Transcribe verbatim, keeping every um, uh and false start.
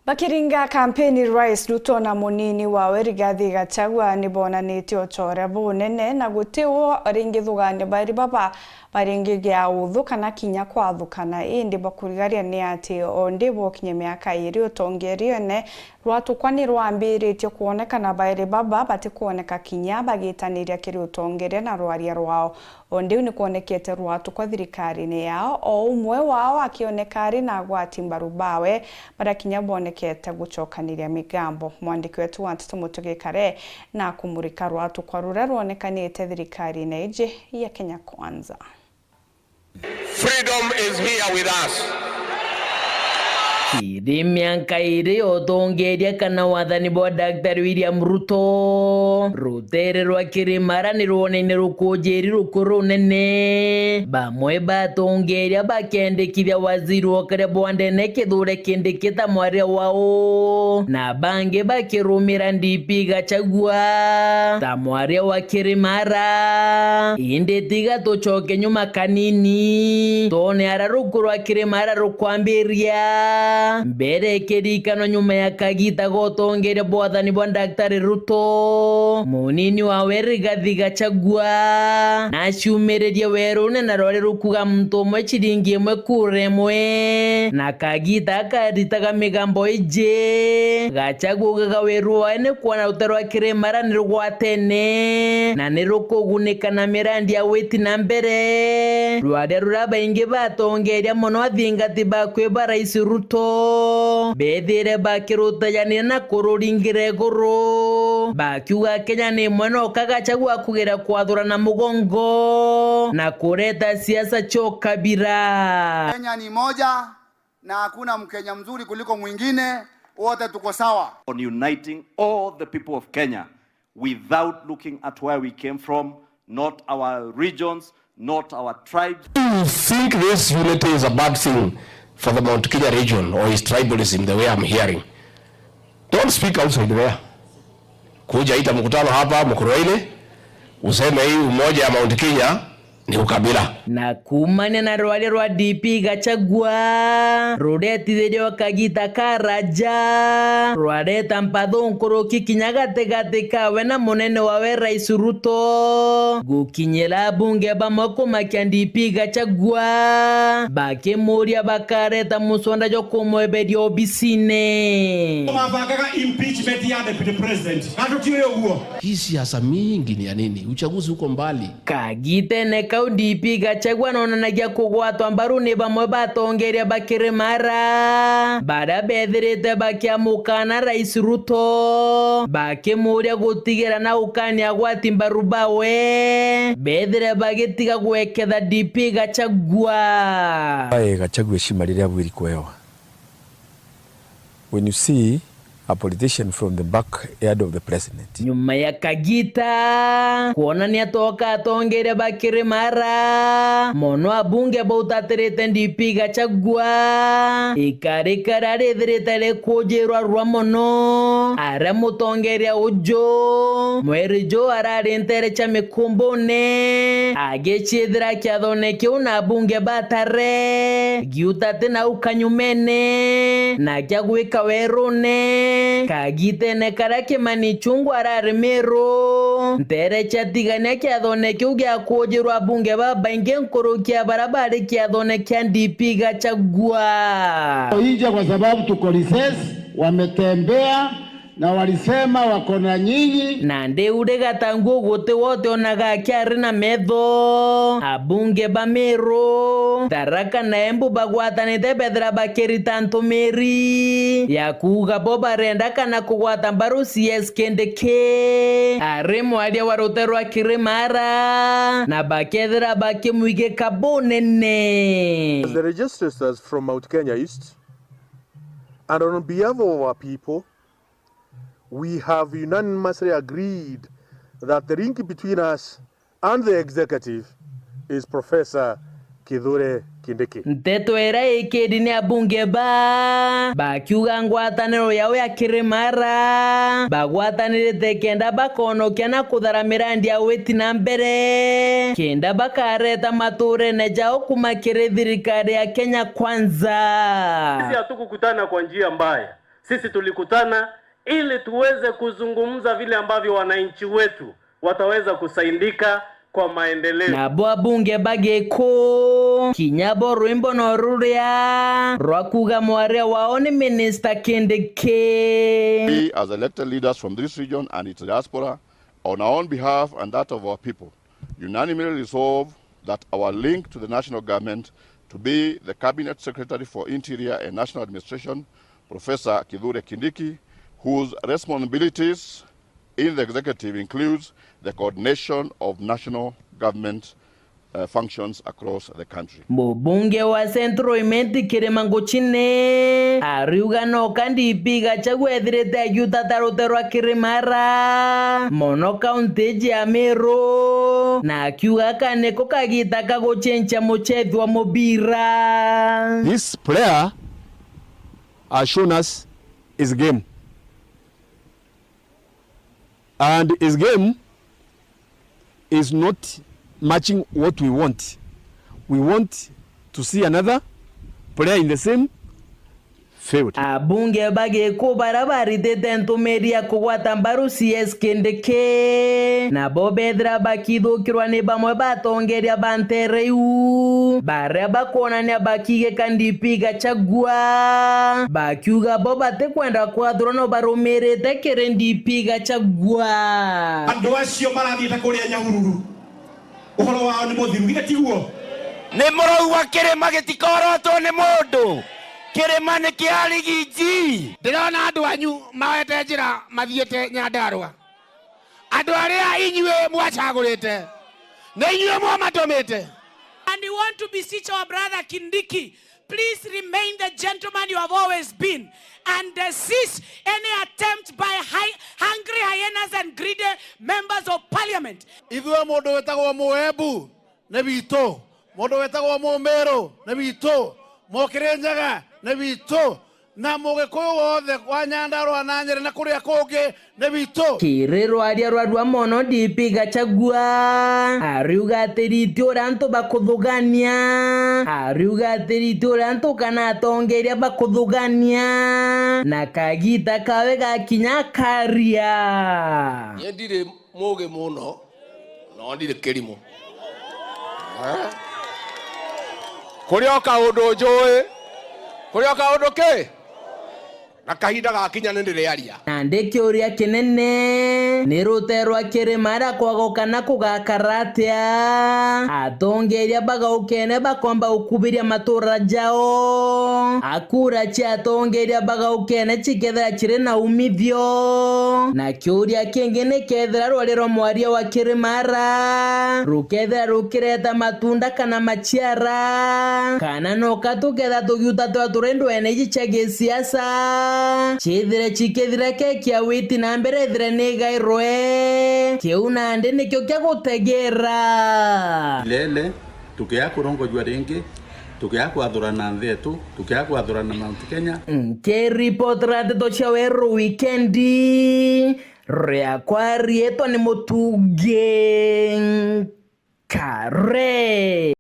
Bakiringa kampeni, Rais Ruto na munini wawe Rigathi Gachagua ni bonanitie ucoore bunene, na guti u ringi thugaania bairi baba baringigia uthu kana kinya kwathukana. Indi bakurigaria ni ati o ndi bukinye miaka iiri utongeriene, rwatukwa ni rwambiritie kwonekana, bairi baba batikwoneka kinya bagitaniria kiri utongeria na rwaria rwao. O ndiu ni kwonekete rwatukwa thirikarine yao, o umwe wao akioneka ari na agwati mbaru bawe, baria kinya bonekete gucokaniria migambo. Mwandiki wetu wa nteto Mutugi Kare na kumurika rwatukwa ruria rwonekanite thirikarine iji ya Kenya Kwanza. Freedom is here with us. Kiri mianka iiri ya utongeria kana wathani bwa Daktari William Ruto, rutere rwa Kirimara ni rwoneine rukunjiri ruku runene. Bamwe batongeria bakendikithia waziri wa ukaria bwa ndene Kithure Kindiki ta mwaria wao, na bangi bakirumira D P Gachagua ta mwaria wa Kirimara. Indi tiga tucoke nyuma kanini, twone aria ruku rwa Kirimara rukwambiria. Mbere kirikano nyuma ya kagita ga utongeria bwa wathani bwa Daktari Ruto, munini wawe Rigathi Gachagua naciumiririe werune na rwari rukuga muntu umwe ciringi imwe kura imwe, na kagita akaritaga migambo iji. Gachagua augaga weru wawe ni kwona rutere rwa Kirimara ni rugwatene na ni rukugunika na mirandi ya witi na mbere, rwaria ruria baingi batongeria mono athingati bakwi ba Rais Ruto bethire bakirutajanira na kururingira iguru, bakiuga Kenya ni imwe, no ka Gachagua kugira kwathurana mugongo na kureta siasa cia ukabira. Kenya ni moja na hakuna Mkenya mzuri kuliko mwingine, wote tuko sawa. On uniting all the people of Kenya without looking at where we came from, not our regions, not our tribes. You think this unity is a bad thing for the Mount Kenya region, or is tribalism the way I'm hearing? Don't speak outside there. Kuja ita mkutano hapa Mukurweini, useme hii umoja ya Mount Kenya ni ukabila. Na kuumania na rwaria rwa D P Gachagua, ruretithirio kagita karaja, rwareta mpatho nkuruki kinya gatigati kawe na munene wawe Rais Ruto. Gukinyira abunge bamwe kumakia D P Gachagua, bakimuria bakareta muswanda jwa kumweberia obisine. Mabangaga impeachment ya deputy president. Na tutiuyu uguo. Hii siasa mingi ni ya nini? Uchaguzi uko mbali. Kagitene kau, D P Gachagua nonanagia kugwatwa mbaru ni bamwe batongeria ba Kirimara, baria bethirite bakiamukana Rais Ruto, bakimuria gutigira na ukania agwati mbaru bawe bethire bagitiga gweketha D P Gachagua. Ae Gachagua heshima riria abwiri kwewa. When you see a politician from the backyard of the president. Nyuma ya kagita, kwonania toka atongeria ba Kirimara, mono abunge bautatirite D P Gachagua, ikarika riria rithirite rikujirwa rua mono, aria mutongeria uju, mweri ju arari ntere cia mikumbune, agiciithira kiathone kiu na abunge batare, giutati nau kanyumene, na kia gwika werune, kagitene karia Kimani Ichung'wah arari Meru, ntere cia tigania kiathone kiu gia kujirwa abunge babaingi nkuruki ya baria bari kiathone kia D P Gachagua. Nje kwa sababu tuko recess, wametembea na walisema wako na nyinyi. Na ndiu rigatangua guti wote onaga akiari na metho. Abunge ba Meru, Tharaka na Embu bagwatanite bethira bakirita ntumiri ya kuuga bo barenda kana kugwata mbaru C S Kindiki ari mwaria wa rute rwa Kirimara, na bakethira bakimwigika bunene. As the registrators from Mount Kenya East, and on behalf of our people, we have unanimously agreed that the link between us and the executive is Professor Kithure Kindiki. Nteto iria ikiri ni abunge ba bakiuga ngwataniro yao ya Kirimara bagwatanirite kenda bakonokia na kuthara mirandi ya witi na mbere, kenda bakareta maturene jao kuma kiri thirikari ya Kenya Kwanza. Sisi hatukukutana kwa njia mbaya. Sisi tulikutana ili tuweze kuzungumza vile ambavyo wananchi wetu wataweza kusaidika kwa maendeleo. Nabo abunge ba Gikuu, kinya bo rwimbo no ruria rwa kuuga mwaria wao ni Minister Kindiki. We, as elected leaders from this region and its diaspora, on our own behalf and that of our people, unanimously resolve that our link to the national government to be the Cabinet Secretary for Interior and National Administration, Professor Kithure Kindiki, whose responsibilities in the executive includes the coordination of national government, uh, functions across the country. Mubunge wa Central Imenti Kirima Nguchine ariuga noka D P Gachagua ethirite agiutata rute rwa Kirimara mono kaunti iji ya Meru, na akiuga aka niko kagita ka gucenjia muchethi wa mubira. This player has shown us his game. And his game is not matching what we want. We want to see another player in the same field. Abunge ba Gikuu baria baritite ntumiri ya kugwata mbaru C S Kindiki, nabo bethira bakithukirwa ni bamwe ba atongeria ba nteere iu, baria bakwonania bakigika D P Gachagua, bakiuga bo batikwenda kwathurwa no barumirite kiri D P Gachagua. Andu acio marathiite kuria Nyahururu, uhoro wao ni muthiru, githii tiguo? Ni murauga kirima gitikorotwo ni mundu? Kirima ni kia Rigiji. Ndirona andu anyu mawete njira mathiite Nyandarua. Andu aria inyui mwacagurite, ni inyui mwamatumite. And we want to beseech our brother Kindiki, please remain the gentleman you have always been and desist any attempt by hi-, hungry hyenas and greedy members of parliament. Ithui mundu witagwo Muembu ni witu, mundu witagwo Mumiru ni witu, Mukirinyaga ni witu, na Mugikuyu wothe wa Nyandarua na Nyeri na kuria kungi ni witu. Kiri rwaria rwa rua mono, D P Gachagua ariuga atiriti uria antu bakuthugania, ariuga atiriti uria antu kana atongeria bakuthugania, na kagita kawe gakinya akaria. Ni ndiri mugi muno, no ndiri kirimu. Eh? Kuria o kaundu njui. Kuria o kaundu ki? Na kahinda gakinya ni ndiriaria. Nandi kiuria kinene ni rute rwa kirima aria kwagoka na kugakara atia? Atongeria bagaukene bakomba gukubiria matura jao. Akura cia atongeria bagaukene cikethira ciri na umithio. Na kiuria kingi ni kethira rwari rwa mwaria wa kirimara rukethira rukireta matunda kana maciara, kana noka tukethira tugiuta twa turi ndwene iji cia gisiasa, cithire cikithira keki ya witi na mbere ithire ni igairwe. Kiu nandi nikio kia gutegera. Milele. Tukiaga kurongojua ringi, tukiaga kwathurana nthi yetu, tukiaga kwathurana Mount Kenya. Nkiripotera ndeto cia Weru Wikendi, riakwa riitwa ni Mutungi Kare.